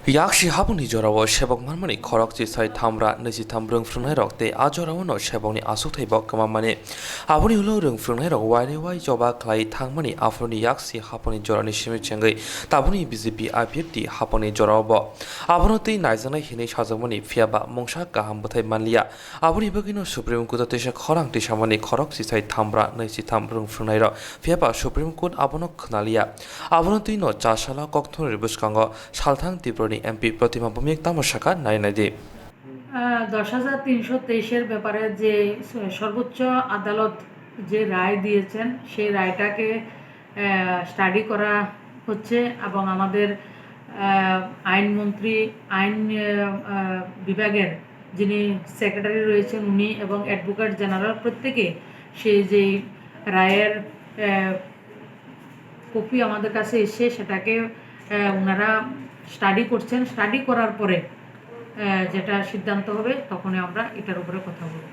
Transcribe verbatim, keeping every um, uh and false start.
Yaksi hapungni jorao sebok manmani khorok chisai thamra nwichitham rwng phrwngnairok tei a jorao no sebokni aswkthaibo kwmammani. Aboni ulo rwng phrwngnairok wairewai choba khlai thangmani aphuruni yaksi hapungni jorani simi chengwi tabukni B J P I P F T hapungni joraobo abono twi naijaknai hinwi sajakmani, phiyaba mungsa kaham bwthai manliya. Aboni bagwino Supreme Court-o teisa khorang tisamani khorok chisai thamra nwichitham rwng phrwngnairok, phiyaba Supreme Court abono khwnaliya. Abono twino chasala kokthumni bwskango salthang Tripurani M P Protima Bhowmik tamo sakha nai naidi. আহ, দশ হাজার তিনশো তেইশের ব্যাপারে যে স-, সর্বোচ্চ আদালত যে রায় দিয়েছেন, সেই রায়টাকে, আহ, স্টাডি করা হচ্ছে এবং আমাদের, আহ, আইনমন্ত্রী, আইন, আহ, আহ, বিভাগের যিনি সেক্রেটারি রয়েছেন উনি এবং অ্যাডভোকেট জেনারেল প্রত্যেকে সেই যেই রায়ের, আহ, কপি আমাদের কাছে এসে সেটাকে, আহ, ওনারা স্টাডি করছেন। স্টাডি করার পরে, আহ, যেটা সিদ্ধান্ত হবে তখনই আমরা এটার উপরে কথা বলব।